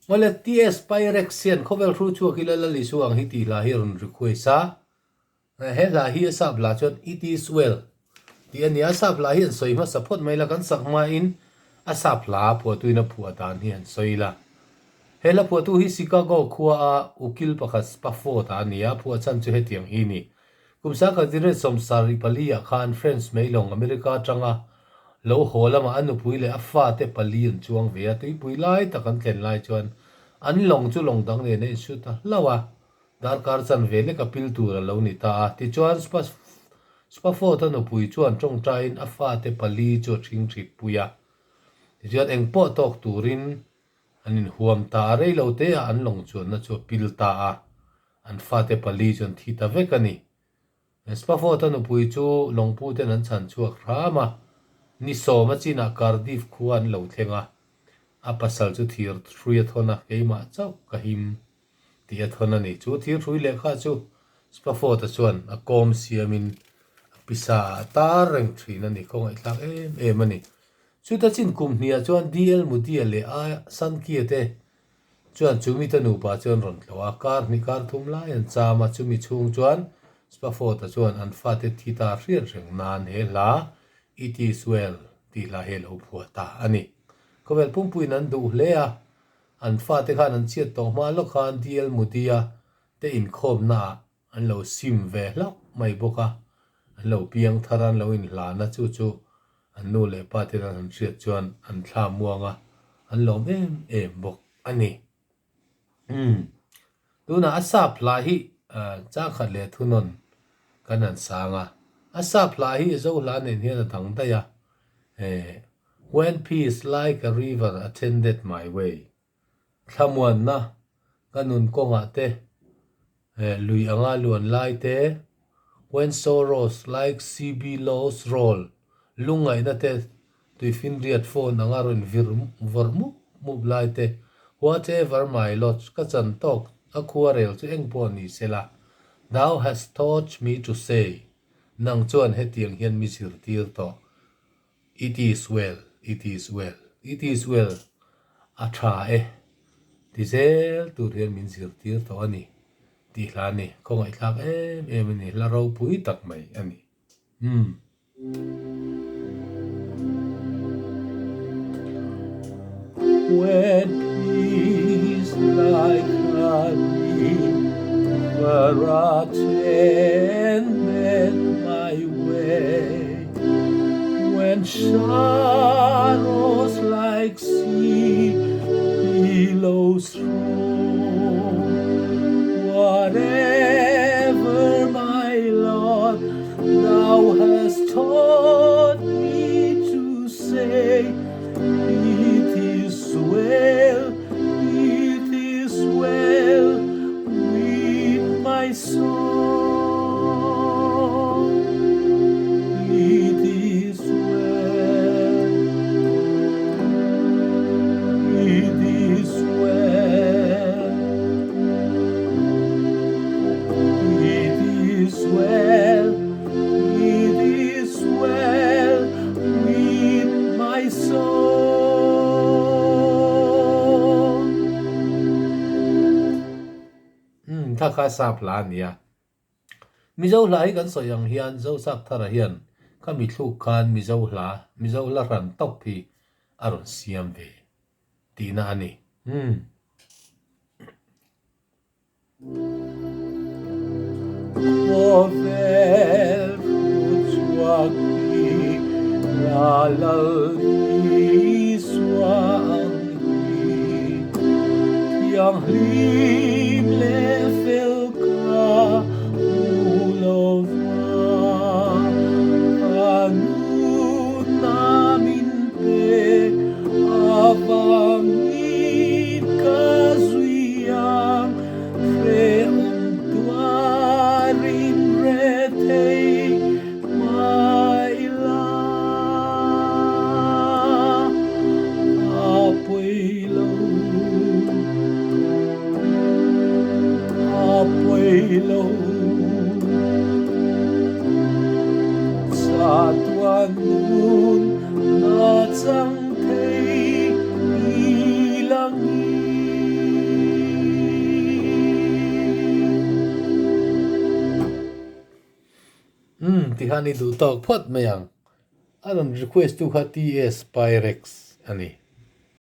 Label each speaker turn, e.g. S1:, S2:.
S1: Mawle TS Pyrex hian khawvel hru chhuak hi Lal Isua ang hi tih hla hi a rawn request a. He hla hi a sap hla chuan It is well tih a ni a, sap hla hi an sawi hmasa phawt mai la, kan sak hmain a sap hla phuahtuin a phuah dan hi an sawi la. He hla phuahtu hi Chicago khua a ukil pakhat Spafford-a a ni a, phuah chhan chu hetiang hi a ni. Kum sangkhat zinriat 74 ah khan French meilawng America atanga lo haw lamah a nupui leh a fate pali an chuang ve a, tuipui lai tak an thlen lai chuan an lawng chu lawng dang nen a insut ta hlauh a, Darkar chan ve lek a pil tur a lo ni ta a, tichuan Spafford-a nupui chuan tawngtaiin a fate pali chu a ṭhingṭhit pui a. Tichuan engpawh tawk turin an inhuam ta a, rei lo teah an lawng chuanna chu a pil ta a, an fate pali chu an thi ta vek a ni. Spafford-a nupui chu lawngputen an chhan chhuak hram a, ni sawm a chinah Cardiff khua an lo thleng a, a pasal chu thir hrui a thawn a, keimah chauh ka him tih a thawn a ni. Chu thir hrui lehkha chu Spafford-a chuan a kawm siamin a pisa ah a tar reng thin a ni, khawngaihthlak em em a ni. Chuta chin kum hniah chuan DL Moody-a leh A Sankey-a te Chuan chumi te nupa chuan rawn tlawh a, kar hnih kar thum lai an cham a, chumi chhung chuan Spafford-a chuan an fate thi ta hriat reng nan he hla It is well tih hla hi a lo phuah ta a ni. Khawvel pumpuiin an duh hle a, an fate khan an chhiat tawh hma lawk khan DL Moody-a te inkhawmnaah An lo sim ve hlauh mai bawk a, an lo piang thar a, an lo inhlan a, chu chu an nu leh pa ten an han hriat chuan an thla muang a, an lawm em em bawk a ni. Umm, tunah a sap hla hi changkhat leh thunawn kan han sang a, a sap hla hi Zo hla nen hian a dang daih a, eh, When peace like a river attended my way. Thlamuanna ka nun kawngah te, lui anga luan lai te, When sorrows like sea billows roll, lungngaihna te tuifinriat phone anga rawn vir vawrh mup mup lai te, Whatever my lot, ka chan tawk a khua rel chu eng pawh ni sela, Thou hast taught me to say, nang chuan hetiang hian mi zirtir tawh. It is well, it is well, it is well, a tha e, ti zel tur hian min zirtir tawh a ni tih hla a ni. Khawngaihthlak em em a ni, hla ropui tak mai a ni. Umm. When peace like a river attended my way, When sorrows like sea billows roll, Whatever my lot, thou hast taught me to say, It is well, it is well with my soul. It is well, it is well, it is well, it is well with my soul. Umm kha kha sap hla a nia. Mizo hla hi kan sawi ang hian Zosap Thara hian kha mithluk khan Mizo hla, Mizo hla hran tawp hi a rawn siam ve tihna a ni. Umm. Khawvel ru chhuak hi la lal Isua ang hi Thianghlim leh fel ka hmu lo va A nunna min pek avangin ka zui ang Hrehawm tuarin rethei mai la a pawi lo, a pawi lo. Chatuan nun na chang thei i langin. Umm ti khan i duh tawk phawt mai ang. A rawn request tu kha TS Pyrex a ni.